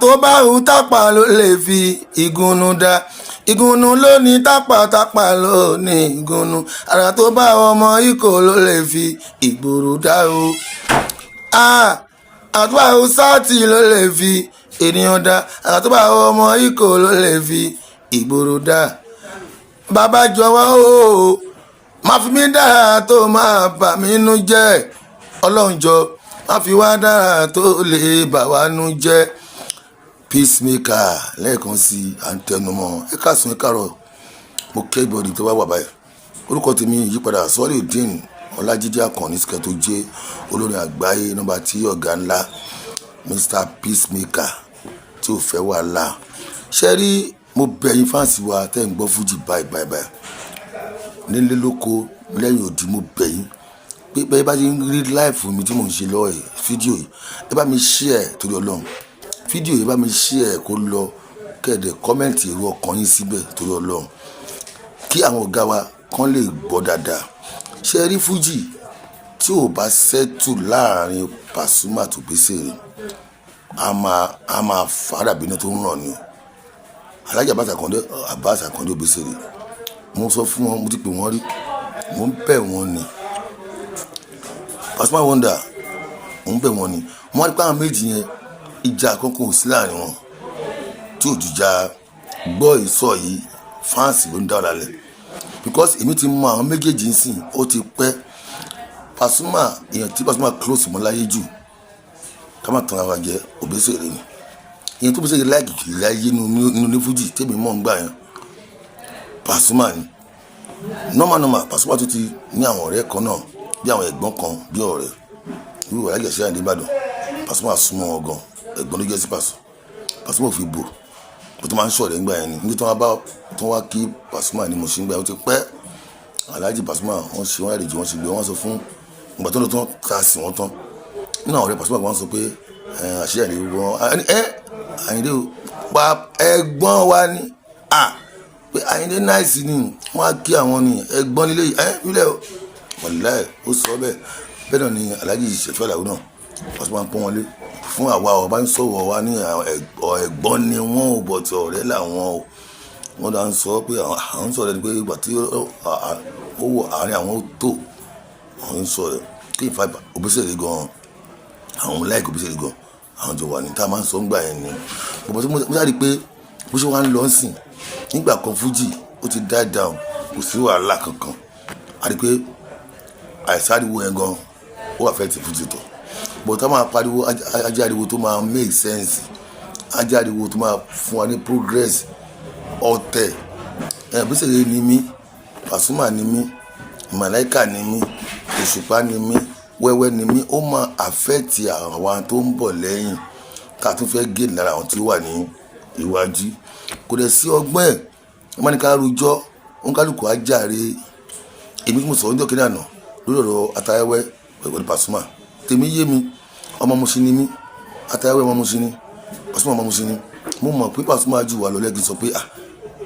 Àrà tó bá hu Tápà ló lè fi ìgúnnu dá. Ìgúnnu ló ní Tápà, Tápà ló ní ìgúnnu. Àrà tó bá ọmọ ikọ̀ ló lè fi ìgboro dá o. Àrà tó bá hu Sáàtì ló lè fi ènìyàn dá. Àrà tó bá ọmọ ikọ̀ ló lè fi ìgboro dá. Bàbá, jọ̀wọ́ o, má fi mí dára tó máa bà mí nú jẹ́. Ọlọ́run, jọ, má fi wá dára tó lè bà wá nú jẹ́. Peacemaker, lẹ́ẹ̀kan sí, à ń tẹnumọ́. Ẹ káàsán, ẹ káàárọ̀, mo kẹ́ ìbọ̀dì tó bá wà báyìí. Orúkọ tèmi yípadà, Sọ́lé-Dín Ọlájídé Àkànní Sikẹ́, tó jẹ́ olórin àgbáyé nọ́mbà tí ọ̀gá ńlá, Mr Peacemaker, tí ò fẹ́ wàhálà. Ṣé rí, mo bẹ̀ yín, fans wa tẹ́ ń gbọ́ fújì báyìí báyìí báyìí, nílé, lóko, lẹ́yìn odi, mo bẹ̀ yín pé bẹ́ẹ̀ bá ti ń rí live mi tí mò ń ṣe lọ́wọ́ yìí, fídíò yìí, ẹ bá mi share torí Ọlọ́run. Fídíò yìí, bá mi share kó lọ, kẹ́ẹ̀dẹ̀ comment èrò ọkàn yín síbẹ̀ torí Ọlọ́run, kí àwọn ọ̀gá wa kán lè gbọ́ dáadáa. Ṣé rí, fújì tí ò bá settle láàrin Pasuma tó Obesere, a máa fàárà bínú tó ń ràn ni o. Alhaji Abbas Akande, Abbas Akande Obesere, mo sọ fún wọn, mo ti pè wọ́n rí, mo ń bẹ̀ wọ́n ni. Pasuma Wonder, mo ń bẹ̀ wọ́n ni. Wọ́n rí pé àwọn méjì yẹn, ìjà kankan ò sí láàrin wọn tí ò jìjà gbọ́ ìsọ yìí. Fans ló ń dá ọ̀la lẹ̀, because èmi ti mọ àwọn méjèèjì ń sìn, ó ti pẹ́. Pasuma, èèyàn tí Pasuma close mọ́ láyé jù, ká má tàn ara jẹ, Obesere ni. Èèyàn tó Obesere like jù láyé nínú ní fújì tèmi mọ̀ ń gbà yẹn, Pasuma ni. Normal normal, Pasuma tó ti ní àwọn ọ̀rẹ́ kan náà, bí àwọn ẹ̀gbọ́n kan, bí ọ̀rẹ́ irú Alhaji Àṣẹ Àyìndé Ìbàdàn. Pasuma súnmọ́ wọn gan, ẹ̀gbọ́n ló jẹ́ sí Paso. Pasuma ò fi bò bó tó máa ń ṣọ̀rẹ́ ńgbà yẹn ni. Níbi tí wọ́n bá tó wá kí Pasuma ní Mùṣín gbà yẹn, ó ti pẹ́. Alhaji Pasuma, wọ́n ṣe wọ́n àlejò, wọ́n ṣe gbé, wọ́n sọ fún ìgbà tó lọ tán tá a sì wọ́n tán nínú àwọn ọ̀rẹ́ Pasuma, wọ́n sọ pé àṣẹ Àyìndé wọn ẹ Àyìndé pa ẹ̀gbọ́n wa ni à pé Àyìndé nice ni. Wọ́n á kí àwọn ni ẹ̀gbọ́n nílé ẹ nílẹ̀ o. Wàláì, ó sọ bẹ́ẹ̀. Bẹ́ẹ̀ náà ni Alhaji Ṣẹ̀fẹ́ Àlàó náà, Pasuma ń pọ́n wọn lé fún àwa ọba ń sọ̀rọ̀ wa ní ẹ̀gbọ́n ni wọ́n ò bọ̀ tí ọ̀rẹ́ làwọn o. Wọ́n dá ń sọ pé àwọn ń sọ̀rọ̀ ẹni pé ìgbà tí ó wọ àárín àwọn tó àwọn ń sọ̀rọ̀ kí ìfà Obesere gan, àwọn like Obesere gan, àwọn jọ wà ní tá a máa ń sọ ń gbà yẹn ni. Bọ̀bọ̀ tí mo sáré pé bó ṣe wá ń lọ sìn nígbà kan, fújì ó ti die down, kò sí wàhálà kankan. A rí pé àìsáriwo yẹn gan, ó wà fẹ́ ti fújì tọ̀ bọ̀ tá máa pariwo ajé, ariwo tó máa make sense, ajé ariwo tó máa fún wa ní progress. Ọ̀tẹ̀ ẹ̀, Obesere ni mí, Pasuma ni mí, Màláìkà ni mí, Òṣùpá ni mí, Wẹ́wẹ́ ni mí, ó máa affect àwa tó ń bọ̀ lẹ́yìn tá a tún fẹ́ gain lára àwọn tí ó wà ní iwájú. Kò dẹ̀ sí ọgbọ́n ẹ̀, wọ́n máa ní ká rojọ́, òǹkálùkù á jàre. Èmi tí mo sọ̀rọ̀ níjọ́ kínní àná lórí ọ̀rọ̀ Atayẹwẹ́ pẹ̀lú Pasuma, tèmi yé mi. Ọmọ Mushin ni mí, Atayẹwẹ́ ọmọ Mushin ni, Pasuma ọmọ Mushin ni. Mo mọ̀ pé Pasuma jù wá lọ. Lẹ́gìn sọ pé ah,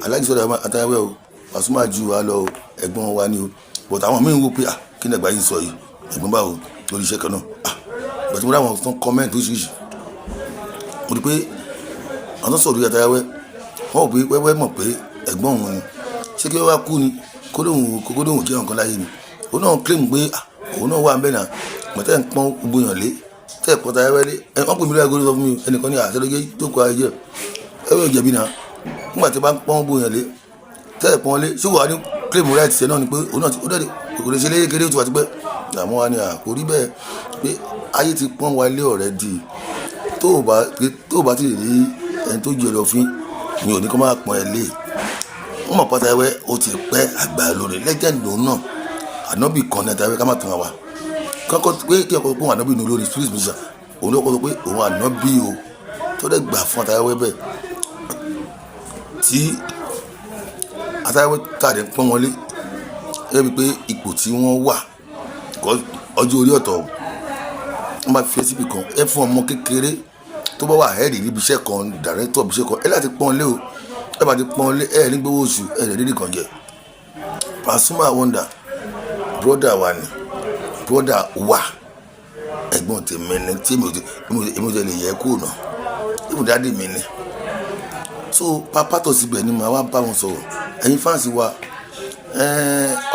Alhaji sọ̀rọ̀ Atayẹwẹ́ o, Pasuma jù wá lọ o, ẹ̀gbọ́n wa ni o. But àwọn míì ń wò pé ah, kí ni ẹ̀gbá yìí sọ yìí, ẹ̀gbọ́n báwo lórí iṣẹ́ kan náà? Ah, ìgbà tí mo rí àwọn tó ń comment oríṣiríṣi, mo rí pé àwọn tó sọ̀rọ̀ lórí Atayẹwẹ́, wọ́n wò pé Wẹ́wẹ́ mọ̀ pé ẹ̀gbọ́n òun ni. Ṣé kí wọ́n wá kú ni kó lóhùn jẹ́ nǹkan láyé ni? Òun náà claim pé òun náà wà ń bẹ̀ náà. Mọ̀tẹ́ ń pọ́n gbogbo èèyàn lé, tẹ́ ẹ̀ pọ́n Atayẹwẹ́ lé. Wọ́n pè mí lórí aago, sọ fún mi, ẹnìkan ní àtẹ́lẹ́gẹ́ tó kọ ayé ẹ wẹ́ jẹ̀bi náà. Nígbà tí wọ́n bá ń pọ́n gbogbo èèyàn lé, tẹ́ ẹ̀ pọ́n lé, ṣé wàá ní claim right ṣe náà ni pé òun náà ó dẹ̀ kò lè ṣe léyè kéré, ó ti wà tipẹ́. Àmọ́ wa ni kò rí bẹ́ẹ̀, pé ayé ti pọ́n wa lé already. Tó o bá ti rí ẹni tó jù ẹ lọ fín ni ò ní kó máa pọ́n ẹ lé. Wọ́n mọ̀ pátá ẹwẹ́, ó ti pẹ́, àgbà lórí legend lòun náà, ànábì kan ní Atayẹwẹ́, ká má tàn wá kọ́kọ́ pé kí ọkọ̀ pé òun ànábì ní olórí spirit musician. Òun ló kọ́ sọ pé òun ànábì o, tó dẹ̀ gbà fún Atayẹwẹ́ bẹ́ẹ̀ tí Atayẹwẹ́ tàdé pọ́n wọn lé ẹ bí pé ipò tí wọ́n wà, ọjọ́ orí ọ̀tọ̀, wọ́n bá fi ẹ́ síbi kan, ẹ fún ọmọ kékeré tó bá wà head níbi iṣẹ́ kan, director ibi iṣẹ́ kan, ẹ láti pọ́n lé o. Ẹ bá ti pọ́n lé, ẹ ní gbowó oṣù, ẹ lè rí nìkan jẹ. Pasuma Wonder, brother wa ni, brother wa, ẹ̀gbọ́n tèmi ni tí èmi ò tẹ lè yẹ kó nà. Even daddy mi ni. So pápá tó síbẹ̀ ni màá wá bá wọn sọ̀rọ̀. Ẹ̀yin fans wa,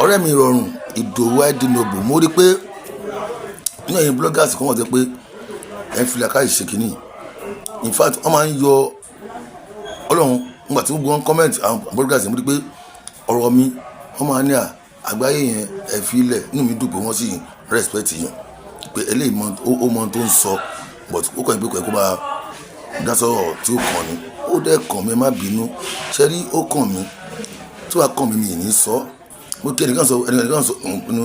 ọ̀rẹ́ mi rọrùn Ìdòwú Àìdínòbò, mo rí pé nínú ẹ̀yin bloggers kan wọ́n ti pé ẹ̀ ń fi làkàyè ṣe kínní. In fact, wọ́n máa ń yọ Ọlọ́run nígbà tí gbogbo wọn comment. Àwọn bloggers, mo rí pé ọ̀rọ̀ mi, wọ́n máa ní à àgbáyé yẹn ẹ̀ fi ilẹ̀. Inú mi dùn pé wọ́n sì respect yẹn, pé eléyìí mọ ó mọ tó ń sọ, but ó kàn ń pé kò yẹ kó máa dá sọ̀rọ̀ tí ó kàn ní. Ó dẹ́ kàn mí, ẹ má bínú. Ṣe rí, ó kàn mí. Tí wàá kàn mí, mi ì ní sọ. Mo kí ẹnìkan sọ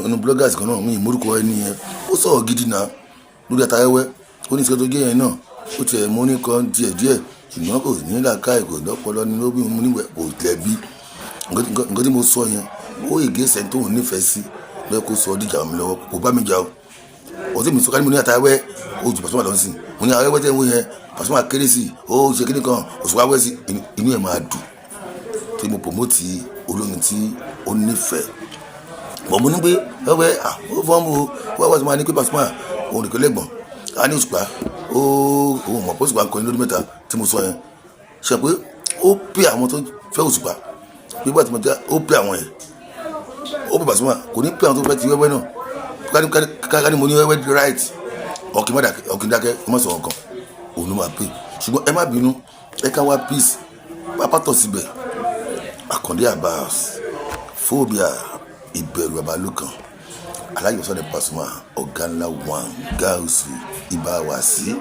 inú bloggers kan náà, mi ì mórúkọ ẹni yẹn. Ó sọ̀rọ̀ gidi náà lórí Atayẹwẹ́. Ó ní ìṣẹ́ tó gé yẹn náà, ó tiẹ̀ mú ní kan díẹ̀ díẹ̀, ṣùgbọ́n kò ní làákàyè, kò lọ́pọlọ ní ló bí mo níwẹ̀, kò lẹ́bi. Nǹkan tí mo sọ yẹn, ó ègé sẹ́ni tó ń nífẹ̀ẹ́ sí lọ́yẹ́ kó sọ ọ́ dìjà mi lọ́wọ́. Kò bá mi jà o. Ọtí mi sọ ká ní mo ní Atayẹwẹ́ ó ju Pasuma lọ sí. Mo ní Awẹ́wẹ́ tẹ́ ń wò yẹn, Pasuma kéré sí, ó ṣe kíní kan, Òṣùpá wẹ́ sí, inú ẹ̀ máa dùn tí mo promote olórin tí ó nífẹ̀ẹ́ bọ̀. Mo ní pé wẹ́wẹ́ ó fọ́n mo wọ́n wá sí máa ní pé Pasuma òun nìkan lẹ́gbọ̀n á ní Òṣùpá, ó òun mọ̀ pé Òṣùpá ń kọrin lórí mẹ́ta tí mo sọ yẹn. Ṣe pé ó pè àwọn tó fẹ́ Òṣùpá pé bá ti mo jẹ́, ó pè àwọn yẹn, ó pè Pasuma, kò ní pè àwọn tó fẹ́ ti wẹ́wẹ́ náà. Ká ní mo ní wẹ́wẹ́ right, ọ̀kìn má dákẹ́, ọ̀kìn dákẹ́, ẹ má sọ̀rọ̀ kan, òun ló máa pè. Ṣùgbọ́n ẹ má bínú, ẹ ká wá peace pápátọ̀ síbẹ̀. Àkàndé Abbas, phobia, ìbẹ̀rù babalókan, Alhaji Wasiu Pasuma, ọ̀gá ńlá one, gáàsù, ibà wá sí,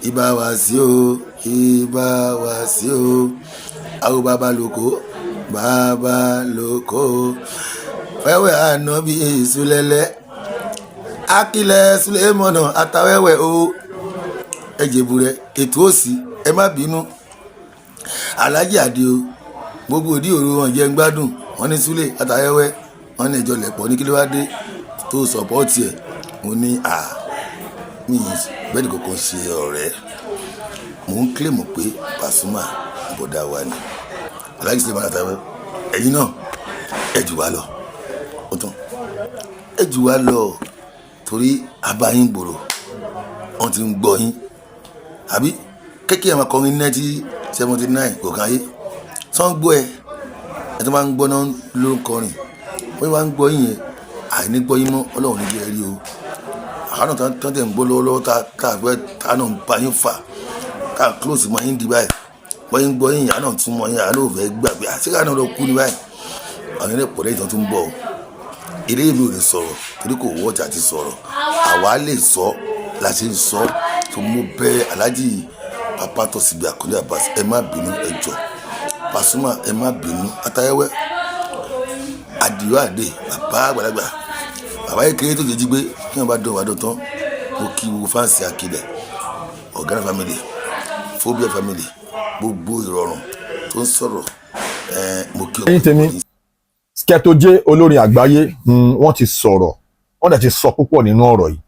ibà wá sí o, ibà wá sí o, àwọn bàbá lóko, bàbá lóko, wẹ́wẹ́ ànábì ìsúlẹ̀lẹ̀, akílẹ̀ sulemọ̀nà àtàwẹ́wẹ́ o, ẹ jẹ̀bù rẹ̀ ètò òsì. Ẹ má bínú, Alhaji Adio, gbogbo òdì òru wọn jẹ́ ń gbádùn. Wọn ní Súlẹ̀ àtàwẹ́wẹ́, wọn ní ìjọ lẹ̀pọ̀ ní kí ló wá dé tó support ẹ̀. Mo ní à mí bẹ́ẹ̀ ni kankan ṣe ọ̀rẹ́. Mò ń claim pé Pasuma bọ̀dá wa ni. Alhaji Sulemọ̀nà àtàwẹ́wẹ́, ẹ̀yin náà ẹ jù wá lọ, ó tán, ẹ jù wá lọ, torí abayín gbòòrò, wọ́n ti ń gbọ́ yín. Àbí kékeré máa kọrin 1979 kò kàn yé tí wọ́n ń gbọ́ ẹ. Ẹ tó máa ń gbọ́ náà ló ń kọrin, wọ́n máa ń gbọ́ yín yẹn. Àìní gbọ́ yín mọ́, Ọlọ́run ní jẹ́ ẹ rí o. Àwọn náà tó tẹ̀ ń gbọ́ lọ́wọ́lọ́wọ́, tá a fẹ́ tá a náà ń bá yín fà, tá a close mọ́ yín di báyìí, wọ́n yín gbọ́ yín, àwọn náà tún mọ́ yín, àwọn náà ò fẹ́ gbàgbé àti káwọn náà lọ kú ní báyìí. Àwọn yẹn pọ̀ lẹ́yìn tó tún ń bọ̀ o. Eré mi ò lè sọ̀rọ̀ torí kò wọ́ọ̀tì àti sọ̀rọ̀. Àwa lè sọ la ṣe ń sọ tó. Mo bẹ̀ Alhaji Papa Tọ́síbi Àkàndé Abbas, ẹ má bínú, ẹ jọ. Pasuma, ẹ má bínú. Atayẹwẹ Àdìo Àdè, bàbá àgbàlagbà, bàbá kékeré tó jẹjí gbé kí wọn bá dán wà dán tán. Mo kí gbogbo fans Akilẹ̀, Ọ̀gánà family, Phobia family, gbogbo ìrọ̀rùn tó ń sọ̀rọ̀ ẹ, mo kí. Ẹ̀yin tèmi, Sketo J, olórin àgbáyé, wọ́n ti sọ̀rọ̀, wọ́n dẹ̀ ti sọ púpọ̀ nínú ọ̀rọ̀ yìí.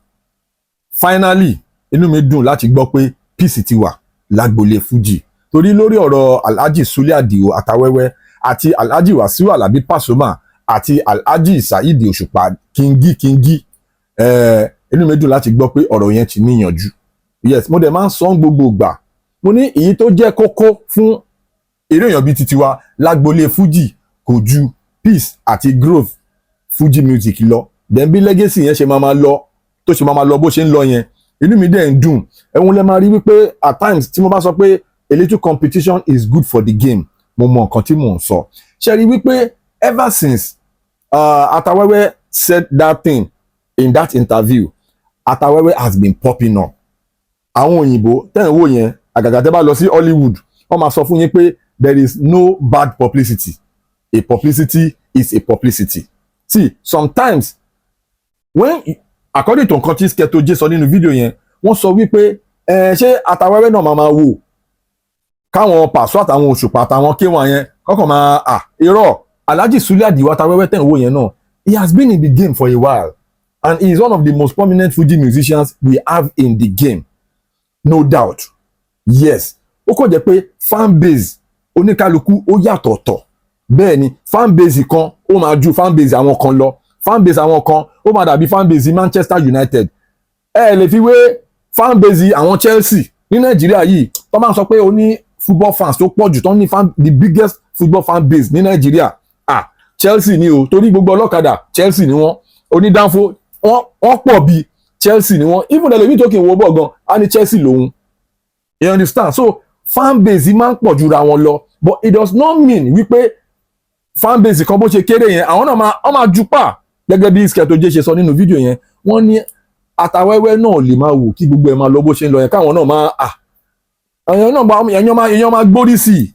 Finally, inú mi dùn láti gbọ́ pé peace ti wà lágboolé Fuji, torí lórí ọ̀rọ̀ Alhaji Sule Adio Atawẹ́wẹ́ àti Alhaji Wasiu Alabi Pasuma àti Alhaji Saheed Òṣùpá Kingi Kingi, inú mi dùn láti gbọ́ pé ọ̀rọ̀ yẹn ti níyànjú. Yes, mo dẹ̀ máa ń sọ gbogbo ìgbà, mo ní èyí tó jẹ́ kókó fún eré èèyàn bíi titi wa lágboolé Fuji kò ju peace àti growth Fuji music lọ. Then bí legacy yẹn ṣe máa máa lọ, tó ṣe máa máa lọ bó ṣe ń lọ yẹn, inú mi dẹ̀ ń dùn. Ẹ̀hún lẹ máa rí wípé at times tí mo bá sọ pé a little competition is good for the game, mo mọ nǹkan tí mò ń sọ. Ṣe rí wípé ever since Atawẹ́wẹ́ said that thing in that interview, Atawẹ́wẹ́ has been popping up. Àwọn òyìnbó tẹ́ ń wò yẹn, àgàgà tẹ́ bá lọ sí Hollywood, wọ́n máa sọ fún yín pé there is no bad publicity, a publicity is a publicity. See, sometimes when, according to nǹkan tí Sketo J sọ nínú fídíò yẹn, wọ́n sọ wípé ẹ ṣé Atawẹ́wẹ́ náà máa máa wò káwọn Pàṣọ àtàwọn Òṣùpá àtàwọn kéwọn yẹn kọ́kàn máa à irọ́. Alhaji Sule Adio Atawẹ́wẹ́ tẹ̀ ń wò yẹn náà, he has been in the game for a while and he is one of the most prominent Fuji musicians we have in the game, no doubt. Yes, ó kàn jẹ́ pé fan base oníkálukú ó yàtọ̀ọ̀tọ̀. Bẹ́ẹ̀ ni, fan base kan ó máa ju fan base àwọn kan lọ. Fan base àwọn kan ó máa dàbí fan base Manchester United, ẹ lè fi wé fan base àwọn Chelsea. Ní Nàìjíríà yìí, tó máa ń sọ pé ó ní football fans tó pọ̀ jù, tó ní fan, the biggest football fan base ní Nàìjíríà, ah, Chelsea ni o, torí gbogbo ọlọ́kadà, Chelsea ni wọ́n. Onídàáfó wọ́n pọ̀ bí Chelsea ni wọ́n. Even ẹlòmíì tó kì í wo bọ̀ gan á ní Chelsea lòun, you understand? So fan base máa ń pọ̀ jura wọn lọ, but it does not mean wípé fan base kan bó ṣe kéré yẹn, àwọn náà máa wọ́n máa jupa. Gẹ́gẹ́ bí Sketo J ṣe sọ nínú fídíò yẹn, wọ́n ní Atawẹ́wẹ́ náà lè máa wò kí gbogbo ẹ̀ máa lọ bó ṣe ń lọ yẹn, káwọn náà máa à èèyàn náà máa èèyàn máa gbórí sí i,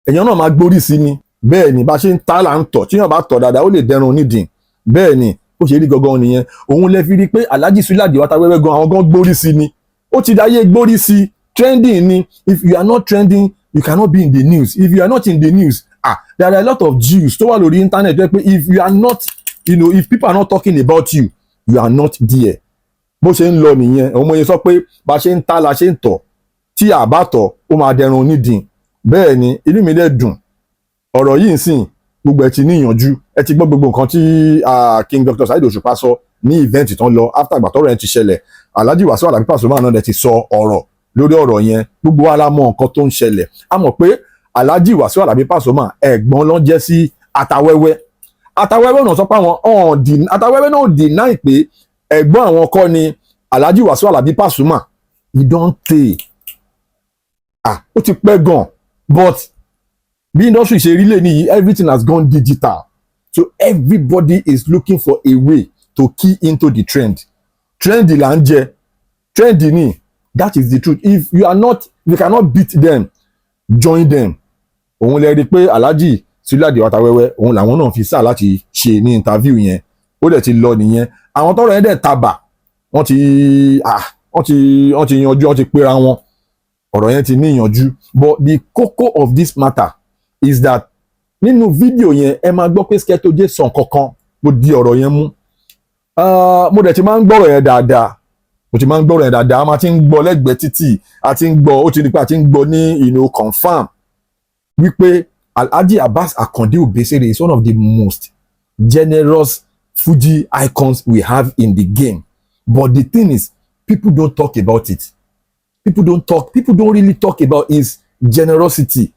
èèyàn náà máa gbórí sí ni. Bẹ́ẹ̀ ni, bá ṣe ń ta là ń tọ̀. Tíyàn bá tọ̀ dáadáa, ó lè dẹrùn nídìí. Bẹ́ẹ̀ ni bó ṣe rí gangan nìyẹn. Òun lẹ fi rí i pé Alhaji Sule Adio Atawẹ́wẹ́ gan, àwọn gan gbórí sí ni. Ó ti dáyé gbórí sí. Trending ni. If you are not trending, you cannot be in the news. If you are not in the news, ah, there are a lot of Jews tó wà lórí internet tó yẹ pé if you are not you know if people are not talking about you, you are not there. Bó ṣe ń lọ nìyẹn. Òun mo yẹ sọ pé bá ṣe ń ta la ṣe ń tọ̀. Tí a bá tọ̀, ó máa dẹrùn nídìí. Bẹ́ẹ̀ ni, inú mi dẹ̀ dùn. Ọ̀rọ̀ yìí ń sìn, gbogbo ẹ̀ ti níyànjú. Ẹ ti gbọ́ gbogbo nǹkan tí King Dr. Saheed Òṣùpá sọ ní event tán lọ after ìgbà tọ́rọ̀ yẹn ti ṣẹlẹ̀. Alhaji Wasiu Alabi Pasuma náà dẹ̀ ti sọ ọ̀rọ̀ lórí ọ̀rọ̀ yẹn. Gbogbo wa la mọ̀ nǹkan tó ń ṣẹlẹ̀. A mọ̀ pé Alhaji Wasiu Alabi Pasuma, ẹ̀gbọ́n ló ń jẹ́ sí Atawẹ́wẹ́. Atawẹ́wẹ́ náà sọ pé àwọn Atawẹ́wẹ́ náà deny pé ẹ̀gbọ́n àwọn kọ́ ni Alhaji Wasiu Alabi Pasuma. E don tey, ah, ó ti pẹ́ gan, but bí industry ṣe rí lè níyì, everything has gone digital, so everybody is looking for a way to key into the trend. Trend là ń jẹ, trend ni. That is the truth. If you cannot beat them, join them. Òun lè rí i pé Alhaji Sule Adio Atawẹ́wẹ́, òun làwọn náà fi sáà láti ṣe ní interview yẹn. Ó dẹ̀ ti lọ nìyẹn. Àwọn tọ́rọ̀ yẹn dẹ̀ tabà, wọ́n ti ah wọ́n ti yanjú, wọ́n ti pera wọn, ọ̀rọ̀ yẹn ti níyanjú. But the koko of this matter is that nínú fídíò yẹn, ẹ máa gbọ́ pé Sketo J sọ nǹkan mo di ọ̀rọ̀ yẹn mú. Ah, mo dẹ̀ ti máa ń gbọ́rọ̀ yẹn dáadáa, mo ti máa ń gbọ́rọ̀ yẹn dáadáa. A máa ti ń gbọ́ lẹ́gbẹ̀ẹ́ títì, a ti ń gbọ́, ó ti di pé a ti ń gbọ́ ní confirm wípé Alhaji Abbas Akande Obesere is one of the most generous Fuji icons we have in the game. But the thing is, people don't talk about it. People don't talk. People don't really talk about his generosity.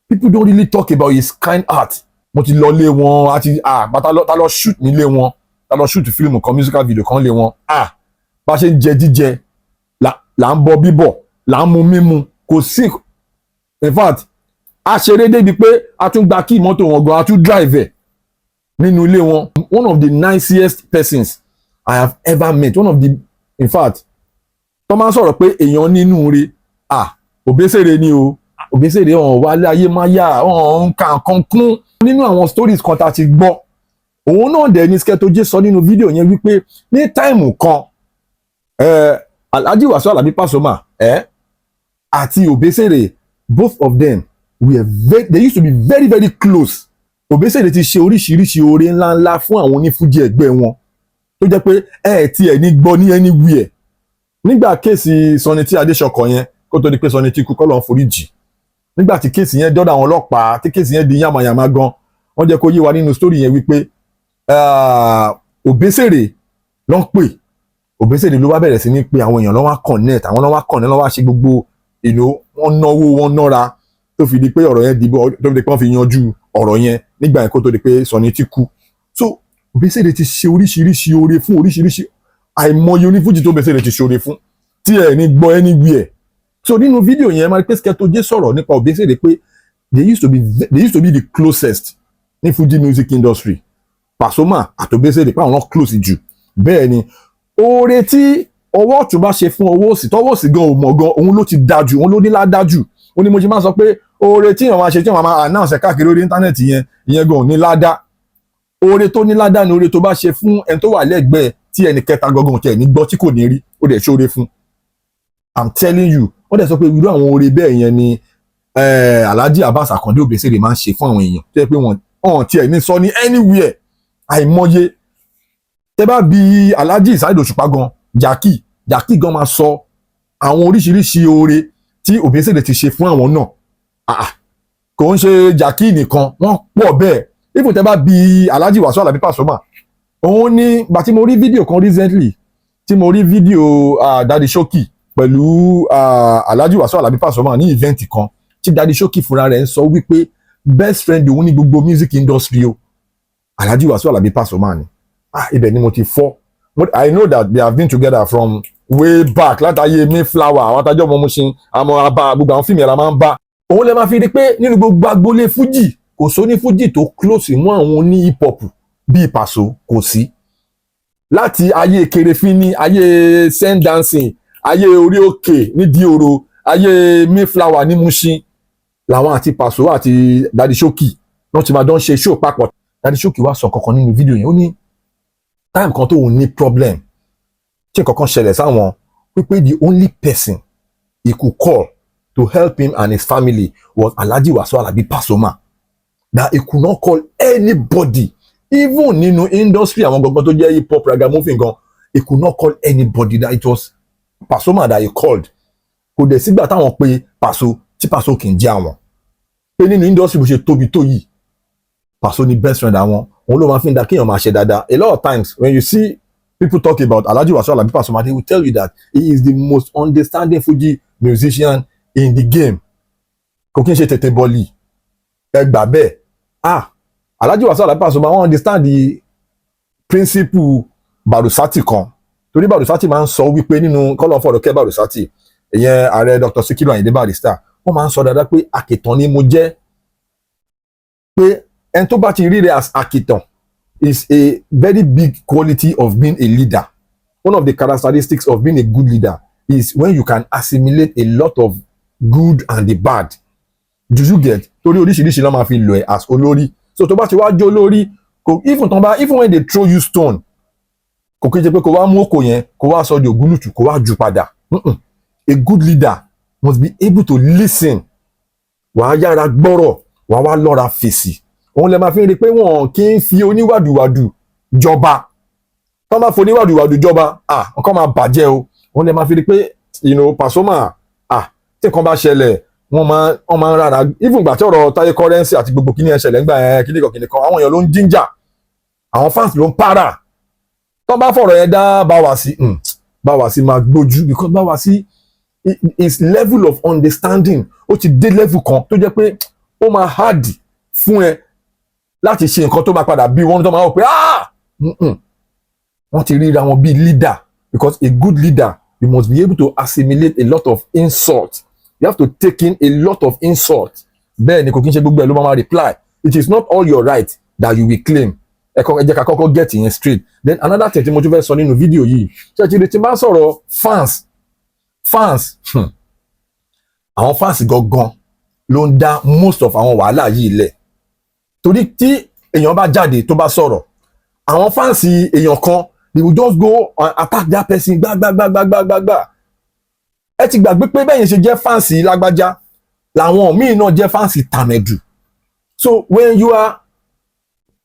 People don't really talk about his kind heart. Mo ti lọ lé wọn àti ah bàtà lọ ta lọ shoot nílé wọn, ta lọ shoot fíìmù kan, musical video kan lé wọn. Ah, bá ṣe ń jẹ jíjẹ là ń bọ bíbọ̀, là ń mu mímu. Kò sí, in fact, a ṣeré débi pé a tún gba kí mọ́tò wọn gan, a tún drive ẹ̀ nínú ilé wọn. One of the nicest persons I have ever met. One of the, in fact, tó máa ń sọ̀rọ̀ pé èèyàn nínú re, ah, Òbésèré ni o. Òbésèré ọ̀hún wálé ayé máa yá ọ̀hún ń ka nǹkan kún. Nínú àwọn stories kan tá a ti gbọ́, òun náà dẹ̀ ní Sketo J sọ nínú fídíò yẹn wípé ní time kan, Alhaji Wasiu Alabi Pasuma àti Òbésèré, both of them were very they used to be very, very close. Òbésèré ti ṣe oríṣiríṣi oore ńláńlá fún àwọn onífújì ẹgbẹ́ wọn tó jẹ́ pé ẹ tiẹ̀ ní gbọ́ ní anywhere. Nígbà case Sunny T Adéṣọkọ yẹn, kó tó di pé Sunny T kú, kọ́ lọ́n forí jì, nígbà tí case yẹn dọ́dọ̀ àwọn ọlọ́pàá, tí case yẹn di yàmàyàmà gan, wọ́n jẹ́ kó yé wa nínú story yẹn wípé Òbésèré ló ń pè. Òbésèré ló wá bẹ̀rẹ̀ sí ní pé àwọn èèyàn ló wá connect, àwọn ló wá connect, ló wá ṣe gbogbo ìlú, wọ́n náwó, wọ́n nára, tó fi di pé ọ̀rọ̀ yẹn dìbò, tó fi di pé wọ́n fi yanjú ọ̀rọ̀ yẹn nígbà yẹn, kó tó di pé Sunny T kú. So Òbésèré ti ṣe oríṣiríṣi oore fún oríṣiríṣi àìmọye onífújì tó Òbésèré ti ṣe oore fún tí ẹ ní gbọ́ anywhere. So nínú fídíò yẹn, máa rí pé Sketo J sọ̀rọ̀ nípa Òbésèré pé they used to be the closest ní Fuji music industry. Pasuma àti Òbésèré, pé àwọn náà close jù. Bẹ́ẹ̀ ni, oore tí ọwọ́ ọ̀tún bá ṣe fún ọwọ́ òsì, tọwọ́ òsì gan ò mọ̀ gan, òun ló ti da jù, òun ló ní ládájú. Ó ní mo ṣe máa ń sọ pé oore tí èèyàn máa ṣe, tí èèyàn máa announce ẹ̀ káàkiri orí internet yẹn, ìyẹn gan ò ní ládá. Oore tó ní ládá ni oore tó bá ṣe fún ẹni tó wà lẹ́gbẹ̀ẹ́, tí ẹnì kẹta gangan tiẹ̀ ní gbọ́, tí kò ní rí, ó dẹ̀ ṣoore fún. I'm telling you. Wọ́n dẹ̀ sọ pé irú àwọn oore bẹ́ẹ̀ yẹn ni Alhaji Abbas Akande Obesere máa ń ṣe fún àwọn èèyàn tó yẹ pé wọ́n ọ̀hún tiẹ̀ ní sọ ní anywhere. Àìmọye, tẹ́ bá bi Alhaji Saheed Òṣùpá gan, Jackie Jackie gan máa sọ àwọn oríṣiríṣi oore tí Obesere ti ṣe fún àwọn náà. Ah, kò ń ṣe Jackie nìkan, wọ́n pọ̀ bẹ́ẹ̀. Even tẹ́ bá bi Alhaji Wasiu Alabi Pasuma, òun ní gbà tí mo rí fídíò kan recently, tí mo rí fídíò Daddy Showkey. Pẹ̀lú Alhaji Wasiu Alabi Pasuma ní event kan tí Daddy Showkey fúnra rẹ̀ ń sọ wípé best friend òun ní gbogbo music industry o, Alhaji Wasiu Alabi Pasuma ni. Ah, ibẹ̀ ni mo ti fọ́. But I know that they have been together from way back, látàyè Mayflower. Àwọn atajọ́ ọmọ Mushin, àmọ́ abá gbogbo àwọn fíìmù yẹn la máa ń bá. Òun lè máa fi rí pé nínú gbogbo agboolé fújì, kò sóní fújì tó close mọ́ àwọn oní hip hop bíi Paso, kò sí. Láti ayé kerefini, ayé send dancing, ayé orí òkè nídìí oro, ayé Mayflower ní Mushin, làwọn àti Paso àti Daddy Showkey wọ́n ti máa dán ṣe show papọ̀. Daddy Showkey wá sọ kankan nínú fídíò yẹn. Ó ní time kan tóun ní problem, tí nǹkan kan ṣẹlẹ̀ sáwọn, wípé the only person he could call to help him and his family was Alhaji Wasiu Alabi Pasuma, that he could not call anybody, even nínú industry àwọn gangan tó jẹ́ hip hop ragamuffin gan, he could not call anybody, that it was Pasuma that he called. Kò dẹ̀ sígbà táwọn pe Paso tí Paso kì í jẹ́ àwọn, pé nínú industry bó ṣe tóbi tó yìí, Paso ni best friend àwọn. Òun ló máa fi ń da kéèyàn máa ṣe dáadáa. A lot of times when you see people talk about Alhaji Wasiu Alabi Pasuma, they will tell you that he is the most understanding Fuji musician in the game. Kò kí n ṣe tètè bọ́ọ̀lì, ẹ gbà bẹ́ẹ̀. Ah, Alhaji Wasiu Alabi Pasuma, wọ́n understand the principle Barrister kan, torí Barrister máa ń sọ wípé nínú kọ́lọ́ fọ̀rọ̀ kẹ́ Barrister, ìyẹn ààrẹ Dr. Sikiru Ayinde Barrister, wọ́n máa ń sọ dáadáa pé àkìtàn ni mo jẹ́, pé ẹni tó bá ti rí rẹ̀ as àkìtàn is a very big quality of being a leader. One of the characteristics of being a good leader is when you can assimilate a lot of good and the bad. Do you get? Torí oríṣiríṣi ló máa fi lò ẹ́ as olórí. So tó bá ti wá jó olórí, kò even tán bá, even when they throw you stone, kò kí n ṣe pé kò wá mú òkò yẹn, kò wá sọ di ògúnlùtù, kò wá jù padà. A good leader must be able to listen. Wàá yára gbọ́rọ̀, wàá wá lọ́ra fèsì. Òun lè máa fi ń rí i pé wọn kì í fi oníwàdùwàdù jọba. Tọ́ bá fi oníwàdùwàdù jọba, ah, nǹkan máa bàjẹ́ o. Òun lè máa fi rí i pé Pasuma, ah, tí nǹkan bá ṣẹlẹ̀, wọ́n máa ń rárá. Even ìgbà tí ọ̀rọ̀ Táyé Currency àti gbogbo kíní ẹ̀ ṣẹlẹ̀ ńgbà yẹn, kíní kan kíní kan, àwọn èèyàn ló ń jíjà, àwọn fans ló ń para. Tọ́ bá fọ̀rọ̀ yẹn dá Báwa sí, Báwa sí máa gbójú, because Báwa sí, his level of understanding, ó ti dé level kan tó jẹ́ pé ó máa hard fún ẹ láti ṣe nǹkan tó máa padà bí wọ́n tó máa wò pé, ah, Wọ́n ti ríra wọn bíi leader, because a good leader, you must be able to assimilate a lot of insult. You have to take in a lot of insult. Bẹ́ẹ̀ ni, kò kí n ṣe gbogbo ẹ̀ ló máa reply. It is not all your right that you will claim. Ẹ̀kọ́, ẹ jẹ́ ká kọ́kọ́ get yẹn straight. Then another thing tí mo tún fẹ́ sọ nínú fídíò yìí, ṣé ti rí tí n bá sọ̀rọ̀ fans, àwọn fans gangan ló ń dá most of àwọn wàhálà yìí lẹ̀, torí tí èèyàn bá jáde tó bá sọ̀rọ̀, àwọn fans èèyàn kan, they will just go and attack that person gbágbágbágbágbágbá. Ẹ ti gbàgbé pé bẹ́ẹ̀ yẹn ṣe jẹ́ fans lágbájá, làwọn míì náà jẹ́ fans tàmẹ̀dù. So when you are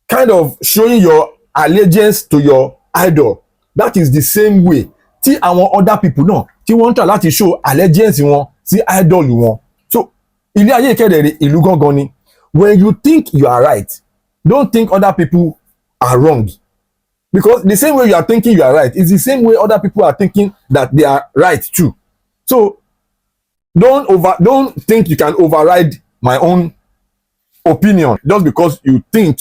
kind of showing your allegiance to your idol, that is the same way tí àwọn other people náà tí wọ́n ń tà láti show allegiance wọn sí idol wọn. So ilé ayé ìkẹ́dẹ̀rẹ̀, ìlú gángan ni. When you think you are right, don't think other people are wrong, because the same way you are thinking you are right is the same way other people are thinking that they are right too. So don't think you can override my own opinion just because you think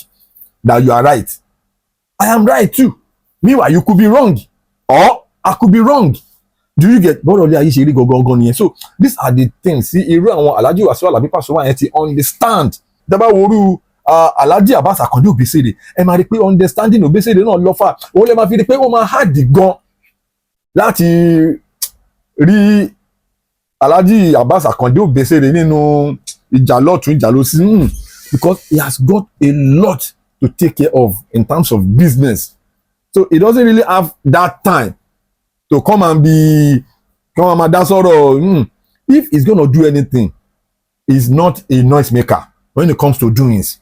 that you are right. I am right too. Meanwhile, you could be wrong or I could be wrong. Do you get? Bọ́rọ̀ ilé ayé ṣe rí gangan nìyẹn. So these are the things sí irú àwọn Alhaji Wasiu Alabi Pasuma yẹn ti understand. Dábàá worú Alhaji Abbas Akande Obesere, ẹ máa rí i pé understanding Obesere náà lọ fà. Òun lè máa fi rí i pé ó máa hard gan láti rí Alhaji Abbas Akande Obesere nínú ìjà lọ́tún, ìjà lósì, because he has got a lot to take care of in terms of business. So he doesn't really have that time to come and be come and máa dá sọ̀rọ̀. If he's gonna do anything, he's not a noise maker when it comes to doings.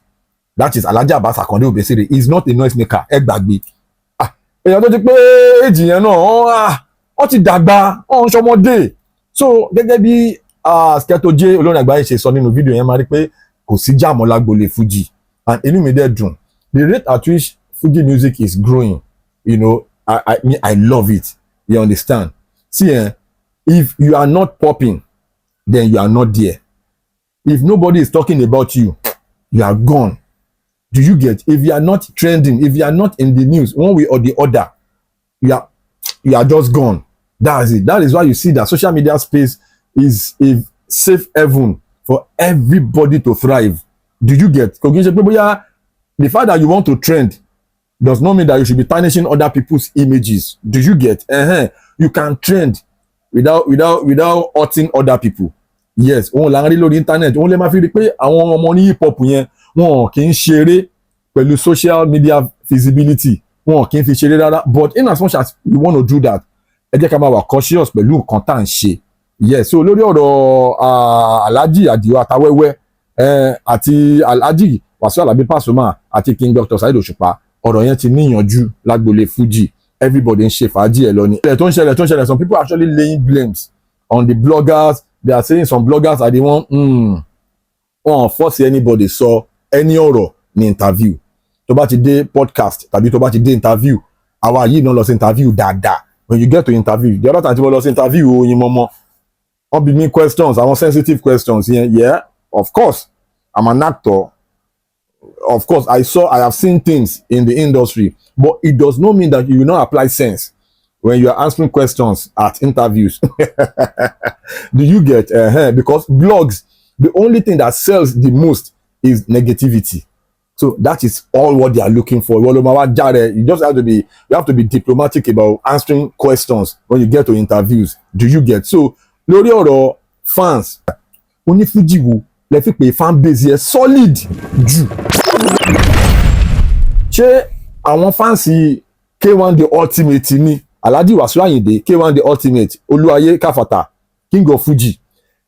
That is Alhaji Abbas Akande Obesere. He is not a noise maker, ẹ gbàgbé. Ah, èèyàn tó ti pé èjì yẹn náà, wọ́n ti dàgbà, wọ́n ń ṣọmọdé. So gẹ́gẹ́ bí Sketo J olórin àgbáyé ṣe sọ nínú fídíò yẹn, máa rí pé kò sí jà mọ́ lágbolé Fuji, and inú mi dẹ̀ dùn. The rate at which Fuji music is growing, I, me, I love it, you understand? See, eh, If you are not popping, then you are not there. If nobody is talking about you, you are gone. Do you get? If you are not trending, if you are not in the news one way or the other, you are just gone. That's it. That is why you see that social media space is a safe haven for everybody to thrive. Do you get? Kò kí n ṣe pé bóyá the fact that you want to trend does not mean that you should be tarnishing other people's images. Do you get? You can trend without hurting other people. Yes, òun là ń rí lórí internet. Òun lè máa fi rí pé àwọn ọmọ ní hip hop yẹn, wọn kì í ṣeré pẹ̀lú social media visibility. Wọn kì í fi ṣeré rárá. But in as much as we want to do that, ẹ jẹ́ ká máa wà cautious pẹ̀lú nǹkan tá à ń ṣe. Yes, so lórí ọ̀rọ̀ Alhaji Adio Atawẹ́wẹ́ àti Alhaji Wasiu Alabi Pasuma àti King Dr. Saheed Òṣùpá, ọ̀rọ̀ yẹn ti níyànjú lágboolé Fuji. Everybody ń ṣe fàájì ẹ̀ lọ ni. Tó ń ṣẹlẹ̀, tó ń ṣẹlẹ̀, some people are actually laying blames on the bloggers. They are saying some bloggers are the one. Wọn force anybody sọ any ọ̀rọ̀ ní interview. Tó bá ti dé podcast tàbí tó bá ti dé interview, àwa yìí náà lọ sí interview dáadáa. When you get to interview, the other time tí mo lọ sí interview Oyin Mọ́mọ́, wọ́n bi mí questions, àwọn sensitive questions yẹn. Yeah, of course, I'm an actor. Of course, I have seen things in the industry, but it does not mean that you will not apply sense when you are answering questions at interviews. Do you get? Because blogs, the only thing that sells the most is negativity. So that is all what they are looking for. Ìwọ ló máa wá járe. You have to be diplomatic about answering questions when you get to interviews. Do you get? So lórí ọ̀rọ̀ fans, onífújì wo lẹ fi pé fan base yẹn solid jù? Ṣé àwọn fans K1 The Ultimate ni, Alhaji Wasiu Ayinde K1 The Ultimate, Olúwayé Káfàtà, King of Fuji,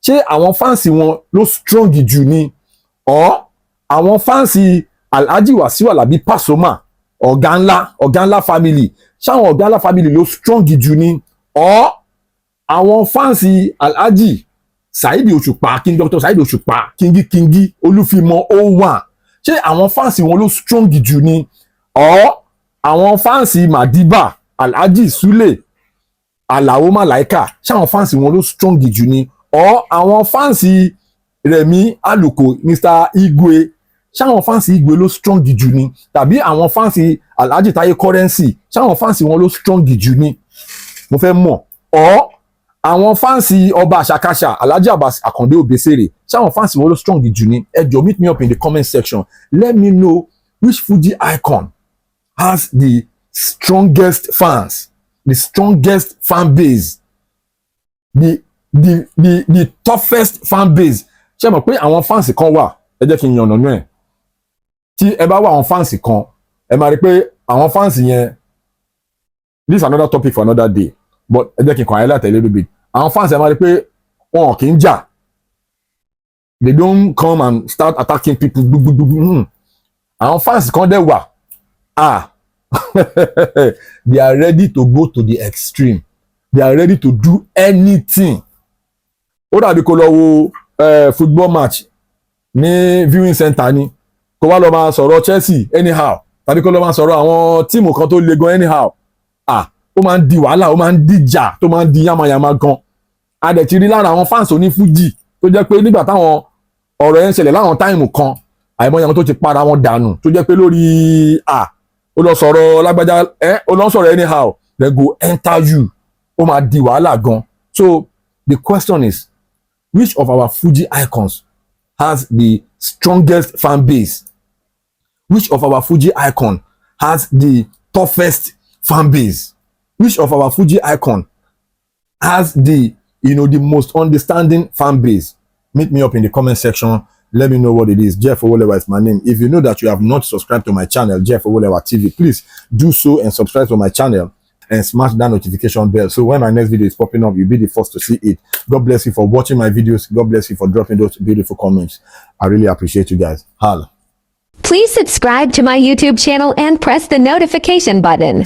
ṣé àwọn fans wọn ló strong jù ni, or àwọn fans Alhaji Wasiu Alabi Pasuma, ọ̀gá ńlá, ọ̀gá ńlá family, ṣáwọn ọ̀gá ńlá family ló strong jù ni, or àwọn fans Alhaji Saheed Òṣùpá, King Dr. Saheed Òṣùpá, Kingi Kingi Olúfimọ 01, ṣé àwọn fans wọn ló strong jù ni, or àwọn fans Madiba, Alhaji Sule Alao Malaika, ṣé àwọn fans wọn ló strong jù ni, or àwọn fans Rẹ̀mí Àlùkò, Mr Igwe, ṣáwọn fans Igwe ló strong jù ni, tàbí àwọn fans Alhaji Taye Currency, ṣáwọn fans wọn ló strong jù ni? Mo fẹ́ mọ̀. Or àwọn fans ọba àṣàkáṣà, Alhaji Abbas Akande Obesere, ṣáwọn fans wọn ló strong jù ni? Ẹ jọ̀ọ́, meet me up in the comment section. Let me know which Fuji icon has the strongest fans, the strongest fan base, the toughest fan base. Ṣé mọ̀ pé àwọn fans kan wà, ẹ jẹ́ kí n yànnà nú ẹ̀, tí ẹ bá wà àwọn fans kan, ẹ máa rí pé àwọn fans yẹn, this is another topic for another day, but ẹ jẹ́ kí n kàn highlight a little bit. Àwọn fans, ẹ máa rí pé wọn kì í jà. They don't come and start attacking people gbogbogbò. Àwọn fans kan dẹ̀ wà, ah, they are ready to go to the extreme. They are ready to do anything. Ó dàbí kó lọ wo football match ní viewing center ni, kó wá lọ máa sọ̀rọ̀ Chelsea anyhow, tàbí kó lọ máa sọ̀rọ̀ àwọn team kan tó le gan anyhow. Ah, ó máa ń di wàhálà, ó máa ń dìjà, tó máa ń di yamayama gan. A dẹ̀ ti rí lára àwọn fans onífújì tó jẹ́ pé nígbà táwọn ọ̀rọ̀ yẹn ń ṣẹlẹ̀ láwọn time kan, àìmọye àwọn tó ti para wọn dànù, tó jẹ́ pé lórí à ó lọ sọ̀rọ̀ lágbájá ẹ, ó lọ sọ̀rọ̀ anyhow, they go enter you, ó máa di wàhálà gan. So the question is, which of our Fuji icons has the strongest fan base? Which of our Fuji icon has the toughest fan base? Which of our Fuji icon has the you know the most understanding fan base? Meet me up in the comment section. Let me know what it is. Jeff Owolewa is my name. If you know that you have not subscribed to my channel, Jeff Owolewa TV, please do so and subscribe to my channel and smash that notification bell, so when my next video is popping up, you'll be the first to see it. God bless you for watching my videos. God bless you for dropping those beautiful comments. I really appreciate you guys. Holla. Please subscribe to my YouTube channel and press the notification button.